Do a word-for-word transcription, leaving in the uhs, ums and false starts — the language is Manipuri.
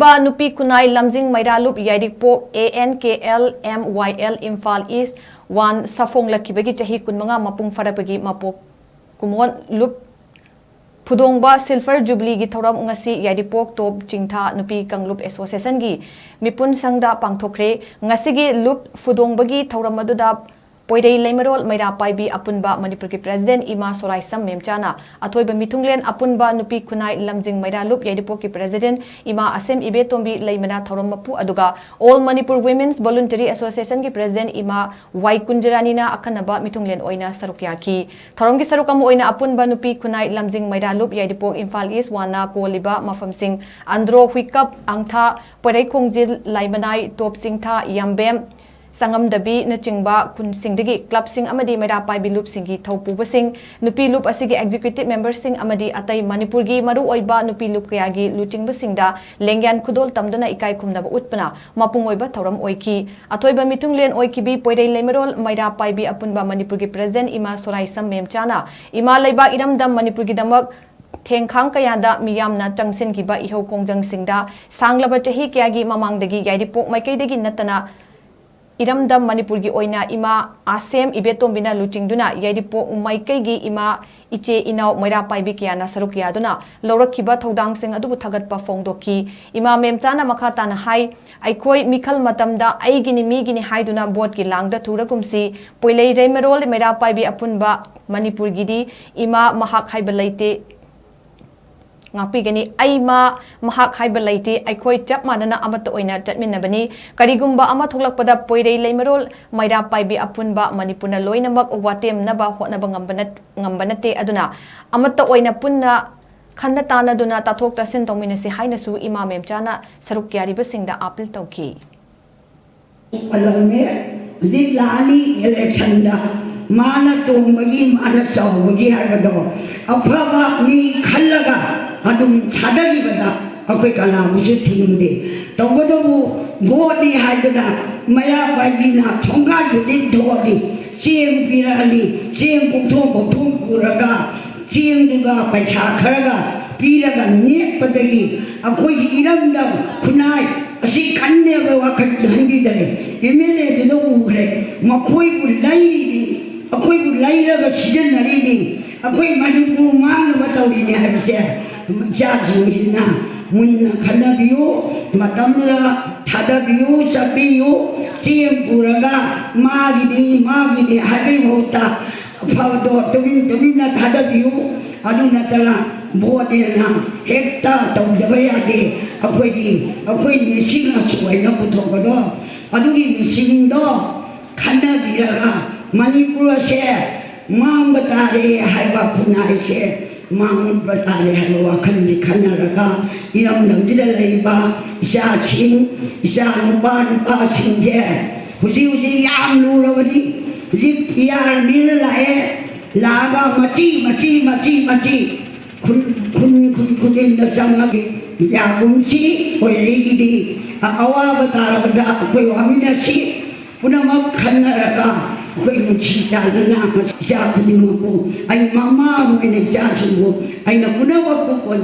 ꯄꯥ ꯅꯨꯄꯤ ꯈꯨꯟꯅꯥꯏ ꯂꯝꯖꯤꯡ ꯃꯩꯔꯥ ꯂꯨꯞ ꯌꯥꯏꯔꯤꯛꯄꯣꯛ A N K L M Y L Imphal east one ꯁꯥꯐꯣꯡꯂꯛꯈꯤꯕꯒꯤ ꯆꯍꯤ ꯀꯨꯟꯃꯉꯥ ꯃꯄꯨꯡ ꯐꯥꯔꯛꯄꯒꯤ ꯃꯄꯣꯛ ꯀꯨꯝꯑꯣꯟ ꯂꯨꯞ ꯐꯨꯗꯣꯡꯕ ꯁꯤꯜꯐꯔ ꯖꯨꯕꯤꯂꯤꯒꯤ ꯊꯧꯔꯝ ꯉꯁꯤ ꯌꯥꯏꯔꯤꯛꯄꯣꯛ ꯇꯣꯞ ꯆꯤꯡꯊꯥ ꯅꯨꯄꯤ ꯀꯥꯡꯂꯨꯞ ꯑꯦꯁꯣꯁꯤꯌꯦꯁꯟꯒꯤ ꯃꯤꯄꯨꯟ ꯁꯪꯗ ꯄꯥꯡꯊꯣꯛꯈ꯭ꯔꯦ꯫ ꯉꯁꯤꯒꯤ ꯂꯨꯞ ꯐꯨꯗꯣꯡꯕꯒꯤ ꯊꯧꯔꯝ ꯑꯗꯨꯗ ꯄꯣꯏꯔꯩ ꯂꯩꯃꯔꯣꯜ ꯃꯩꯔꯥ ꯄꯥꯏꯕꯤ ꯑꯄꯨꯟꯕ ꯃꯅꯤꯄꯨꯔꯒꯤ ꯄ꯭ꯔꯦꯁꯤꯗꯦꯟꯠ ꯏꯃꯥ ꯁꯣꯔꯥꯏꯁꯝ ꯃꯦꯝꯆꯥꯅ ꯑꯊꯣꯏꯕ ꯃꯤꯊꯨꯡꯂꯦꯟ ꯑꯄꯨꯟꯕ ꯅꯨꯄꯤ ꯈꯨꯟꯅꯥꯏ ꯂꯝꯖꯤꯡ ꯃꯩꯔꯥ ꯂꯨꯞ ꯌꯥꯏꯔꯤꯄꯣꯛꯀꯤ ꯄ꯭ꯔꯦꯁꯤꯗꯦꯟꯠ ꯏꯃꯥ ꯑꯁꯦꯝ ꯏꯕꯦꯇꯣꯝꯕꯤ ꯂꯩꯃꯅ ꯊꯧꯔꯝ ꯃꯄꯨ ꯑꯗꯨꯒ All Manipur Women's Voluntary Associationꯒꯤ ꯄ꯭ꯔꯦꯁꯤꯗꯦꯟꯠ ꯏꯃꯥ ꯋꯥꯏ ꯀꯨꯟꯖꯔꯥꯅꯤꯅ ꯑꯈꯟꯅꯕ ꯃꯤꯊꯨꯡꯂꯦꯟ ꯑꯣꯏꯅ ꯁꯔꯨꯛ ꯌꯥꯈꯤ꯫ ꯊꯧꯔꯝꯒꯤ ꯁꯔꯨꯛ ꯑꯃ ꯑꯣꯏꯅ ꯑꯄꯨꯟꯕ ꯅꯨꯄꯤ ꯈꯨꯟꯅꯥꯏ ꯂꯝꯖꯤꯡ ꯃꯩꯔꯥ ꯂꯨꯞ ꯌꯥꯏꯔꯤꯄꯣꯛ ꯏꯝꯐꯥꯜ ꯏꯁ ꯋꯥꯟꯅ ꯀꯣꯜꯂꯤꯕ ꯃꯐꯝꯁꯤꯡ ꯑꯟꯗ꯭ꯔꯣ ꯍꯨꯏꯀꯞ ꯑꯪꯊꯥ ꯄꯣꯏꯔꯩ ꯈꯣꯡꯖꯤꯜ ꯂꯥꯏꯃꯅꯥꯏ ꯇꯣꯞ ꯆꯤꯡꯊꯥ ꯌꯥꯝꯕꯦꯝ ꯁꯪꯉꯝꯗꯕꯤꯅꯆꯤꯡꯕ ꯈꯨꯟꯁꯤꯡꯗꯒꯤ ꯀ꯭ꯂꯕꯁꯤꯡ ꯑꯃꯗꯤ ꯃꯩꯔꯥ ꯄꯥꯏꯕꯤ ꯂꯨꯞꯁꯤꯡꯒꯤ ꯊꯧꯄꯨꯕꯁꯤꯡ, ꯅꯨꯄꯤ ꯂꯨꯞ ꯑꯁꯤꯒꯤ ꯑꯦꯛꯖꯤꯀ꯭ꯌꯨꯇꯤꯕ ꯃꯦꯝꯕꯔꯁꯤꯡ ꯑꯃꯗꯤ ꯑꯇꯩ ꯃꯅꯤꯄꯨꯔꯒꯤ ꯃꯔꯨꯑꯣꯏꯕ ꯅꯨꯄꯤ ꯂꯨꯞ ꯀꯌꯥꯒꯤ ꯂꯨꯆꯤꯡꯕꯁꯤꯡꯗ ꯂꯦꯡꯌꯥꯟ ꯈꯨꯗꯣꯜ ꯇꯝꯗꯨꯅ ꯏꯀꯥꯏ ꯈꯨꯝꯅꯕ ꯎꯠꯄꯅ ꯃꯄꯨꯡ ꯑꯣꯏꯕ ꯊꯧꯔꯝ ꯑꯣꯏꯈꯤ꯫ ꯑꯊꯣꯏꯕ ꯃꯤꯊꯨꯡꯂꯦꯟ ꯑꯣꯏꯈꯤꯕꯤ ꯄꯣꯏꯔꯩ ꯂꯩꯃꯔꯣꯜ ꯃꯩꯔꯥ ꯄꯥꯏꯕꯤ ꯑꯄꯨꯟꯕ ꯃꯅꯤꯄꯨꯔꯒꯤ ꯄ꯭ꯔꯦꯁꯤꯗꯦꯟꯠ ꯏꯃꯥ ꯁꯣꯔꯥꯏꯁꯝ ꯃꯦꯝꯆꯥꯅ ꯏꯃꯥ ꯂꯩꯕꯥꯛ ꯏꯔꯝꯗꯝ ꯃꯅꯤꯄꯨꯔꯒꯤꯗꯃꯛ ꯊꯦꯡꯈꯥꯡ ꯀꯌꯥꯗ ꯃꯤꯌꯥꯝꯅ ꯆꯪꯁꯤꯟꯈꯤꯕ ꯏꯍꯧ ꯈꯣꯡꯖꯪꯁꯤꯡꯗ ꯁꯥꯡꯂꯕ ꯆꯍꯤ ꯀꯌꯥꯒꯤ ꯃꯃꯥꯡꯗꯒꯤ ꯌꯥꯏꯔꯤꯄꯣꯛ ꯃꯥꯏꯀꯩꯗꯒꯤ ꯅꯠꯇꯅ ꯏꯔꯝꯗꯝ ꯃꯅꯤꯄꯨꯔꯒꯤ ꯑꯣꯏꯅ ꯏꯃꯥ ꯑꯥꯁꯦꯝ ꯏꯕꯦꯇꯣꯝꯕꯤꯅ ꯂꯨꯆꯤꯡꯗꯨꯅ ꯌꯥꯏꯔꯤꯄꯣꯛ ꯃꯥꯏꯀꯩꯒꯤ ꯏꯃꯥ, ꯏꯆꯦ, ꯏꯅꯥꯎ ꯃꯩꯔꯥ ꯄꯥꯏꯕꯤ ꯀꯌꯥꯅ ꯁꯔꯨꯛ ꯌꯥꯗꯨꯅ ꯂꯧꯔꯛꯈꯤꯕ ꯊꯧꯗꯥꯡꯁꯤꯡ ꯑꯗꯨꯕꯨ ꯊꯥꯒꯠꯄ ꯐꯣꯡꯗꯣꯛꯈꯤ꯫ ꯏꯃꯥ ꯃꯦꯝꯆꯥꯅ ꯃꯈꯥ ꯇꯥꯅ ꯍꯥꯏ, ꯑꯩꯈꯣꯏ ꯃꯤꯈꯜ ꯃꯇꯝꯗ ꯑꯩꯒꯤꯅꯤ ꯃꯤꯒꯤꯅꯤ ꯍꯥꯏꯗꯨꯅ ꯚꯣꯠꯀꯤ ꯂꯥꯡꯗ ꯊꯨꯔꯒꯨꯝꯁꯤ, ꯄꯣꯏꯂꯩ ꯔꯩꯃꯔꯣꯜ ꯃꯩꯔꯥ ꯄꯥꯏꯕꯤ ꯑꯄꯨꯟꯕ ꯃꯅꯤꯄꯨꯔꯒꯤꯗꯤ ꯏꯃꯥ ꯃꯍꯥꯛ ꯍꯥꯏꯕ ꯂꯩꯇꯦ꯫ ꯉꯥꯛꯄꯤꯒꯅꯤ꯫ ꯑꯩ ꯃꯥ ꯃꯍꯥꯛ ꯍꯥꯏꯕ ꯂꯩꯇꯦ꯫ ꯑꯩꯈꯣꯏ ꯆꯞ ꯃꯥꯟꯅꯅ ꯑꯃꯠꯇ ꯑꯣꯏꯅ ꯆꯠꯃꯤꯟꯅꯕꯅꯤ꯫ ꯀꯔꯤꯒꯨꯝꯕ ꯑꯃ ꯊꯣꯛꯂꯛꯄꯗ ꯄꯣꯏꯔꯩ ꯂꯩꯃꯔꯣꯜ ꯃꯩꯔꯥ ꯄꯥꯏꯕꯤ ꯑꯄꯨꯟꯕ ꯃꯅꯤꯄꯨꯔꯅ ꯂꯣꯏꯅꯃꯛ ꯋꯥꯇꯦꯝꯅꯕ ꯍꯣꯠꯅꯕ ꯉꯝꯕ ꯅꯠ-, ꯉꯝꯕ ꯅꯠꯇꯦ꯫ ꯑꯗꯨꯅ ꯑꯃꯠꯇ ꯑꯣꯏꯅ ꯄꯨꯟꯅ ꯈꯟꯅ ꯇꯥꯟꯅꯗꯨꯅ ꯇꯥꯊꯣꯛ ꯇꯥꯁꯤꯟ ꯇꯧꯃꯤꯟꯅꯁꯤ ꯍꯥꯏꯅꯁꯨ ꯏꯃꯥ ꯃꯦꯝꯆꯥꯅ ꯁꯔꯨꯛ ꯌꯥꯔꯤꯕꯁꯤꯡꯗ ꯑꯥꯄꯤꯜ ꯇꯧꯈꯤ꯫ ꯄꯜꯂꯝꯃꯦ꯫ ꯍꯧꯖꯤꯛ ꯂꯥꯛꯑꯅꯤ ꯏꯂꯦꯛꯁꯟꯗ꯫ ꯃꯥꯅ ꯇꯣꯡꯕꯒꯤ, ꯃꯥꯅ ꯆꯥꯎꯕꯒꯤ ꯍꯥꯏꯕꯗꯣ ꯑꯐꯕ ꯃꯤ ꯈꯜꯂꯒ ꯑꯗꯨꯝ ꯊꯥꯗꯈꯤꯕꯗ ꯑꯩꯈꯣꯏ ꯀꯅꯥꯕꯨꯁꯨ ꯊꯤꯡꯗꯦ꯫ ꯇꯧꯕꯇꯕꯨ ꯚꯣꯠꯅꯤ ꯍꯥꯏꯗꯅ ꯃꯩꯔꯥ ꯄꯥꯏꯕꯤꯅ ꯊꯣꯡꯒꯥꯟ ꯈꯨꯗꯤꯡ ꯊꯣꯛꯑꯅꯤ, ꯆꯦꯡ ꯄꯤꯔꯛꯑꯅꯤ, ꯆꯦꯡ ꯄꯨꯡꯊꯣꯡ ꯄꯨꯡꯊꯣꯡ ꯄꯨꯔꯒ ꯆꯦꯡꯗꯨꯒ ꯄꯩꯁꯥ ꯈꯔꯒ ꯄꯤꯔꯒ ꯅꯦꯛꯄꯗꯒꯤ ꯑꯩꯈꯣꯏꯒꯤ ꯏꯔꯝꯗꯝ ꯈꯨꯟꯅꯥꯏ ꯑꯁꯤ ꯀꯟꯅꯦꯕ ꯋꯥꯈꯜ ꯈꯟꯕꯤꯗꯔꯦ꯫ M L ꯑꯦꯗꯨꯗ ꯎꯈ꯭ꯔꯦ꯫ ꯃꯈꯣꯏꯕꯨ ꯂꯩꯔꯤꯅꯤ, ꯑꯩꯈꯣꯏꯕꯨ ꯂꯩꯔꯒ ꯁꯤꯖꯤꯟꯅꯔꯤꯅꯤ, ꯑꯩꯈꯣꯏ ꯃꯅꯤꯄꯨꯔ ꯃꯥꯡꯅꯕ ꯇꯧꯔꯤꯅꯤ ꯍꯥꯏꯕꯁꯦ ꯏꯆꯥꯁꯤꯡꯁꯤꯅ ꯃꯨꯟꯅ ꯈꯟꯅꯕꯤꯌꯨ꯫ ꯃꯇꯝꯗꯨꯗ ꯊꯥꯗꯕꯤꯌꯨ, ꯆꯠꯄꯤꯌꯨ꯫ ꯆꯦꯡ ꯄꯨꯔꯒ ꯃꯥꯒꯤꯅꯤ, ꯃꯥꯒꯤꯅꯤ ꯍꯥꯏꯕꯒꯤ ꯃꯍꯨꯠꯇ ꯑꯐꯕꯗꯣ ꯇꯨꯃꯤꯟ ꯇꯨꯃꯤꯟꯅ ꯊꯥꯗꯕꯤꯌꯨ꯫ ꯑꯗꯨ ꯅꯠꯇꯅ ꯚꯣꯠꯅꯦꯅ ꯍꯦꯛꯇ ꯇꯧꯗꯕ ꯌꯥꯗꯦ꯫ ꯑꯩꯈꯣꯏꯗꯤ ꯑꯩꯈꯣꯏ ꯃꯤꯁꯤꯡ ꯑꯁꯨꯛ ꯍꯥꯏꯅ ꯄꯨꯊꯣꯛꯄꯗꯣ, ꯑꯗꯨꯒꯤ ꯃꯤꯁꯤꯡꯗꯣ ꯈꯟꯅꯕꯤꯔꯒ ꯃꯅꯤꯄꯨꯔ ꯑꯁꯦ ꯃꯥꯡꯕ ꯇꯥꯔꯦ ꯍꯥꯏꯕ, ꯈꯨꯟꯅꯥꯏꯁꯦ ꯃꯥꯡꯕ ꯇꯥꯔꯦ ꯍꯥꯏꯕ ꯋꯥꯈꯜꯁꯤ ꯈꯟꯅꯔꯒ ꯏꯔꯝꯗꯝꯁꯤꯗ ꯂꯩꯔꯤꯕ ꯏꯆꯥꯁꯤꯡ, ꯏꯆꯥ ꯅꯨꯄꯥ ꯅꯨꯄꯥꯁꯤꯡꯁꯦ ꯍꯧꯖꯤꯛ ꯍꯧꯖꯤꯛ ꯌꯥꯝ ꯂꯨꯔꯕꯅꯤ꯫ ꯍꯧꯖꯤꯛ ꯄꯤ ꯑꯥꯔ ꯃꯤꯅ ꯂꯥꯛꯑꯦ, ꯂꯥꯛꯑꯒ ꯃꯆꯤ ꯃꯆꯤ ꯃꯆꯤ ꯃꯆꯤ ꯈꯨꯟ ꯈꯨꯟ ꯈꯨꯟ ꯈꯨꯗꯤꯡꯗ ꯆꯪꯉꯒ ꯌꯥꯒꯨꯝꯁꯤ꯫ ꯑꯩꯈꯣꯏ ꯑꯩꯒꯤꯗꯤ ꯑꯋꯥꯕ ꯇꯥꯔꯕꯗ ꯑꯩꯈꯣꯏ ꯋꯥꯃꯤꯟꯅꯁꯤ꯫ ꯄꯨꯝꯅꯃꯛ ꯈꯟꯅꯔꯒ ꯑꯩꯈꯣꯏ ꯅꯨꯡꯁꯤ ꯆꯥꯟꯅꯅ ꯏꯆꯥ ꯈꯨꯗꯤꯡꯃꯛꯄꯨ ꯑꯩ ꯃꯃꯥ ꯑꯃ ꯑꯣꯏꯅ ꯏꯆꯥꯁꯤꯡꯕꯨ ꯑꯩꯅ ꯄꯨꯝꯅꯃꯛꯄꯨ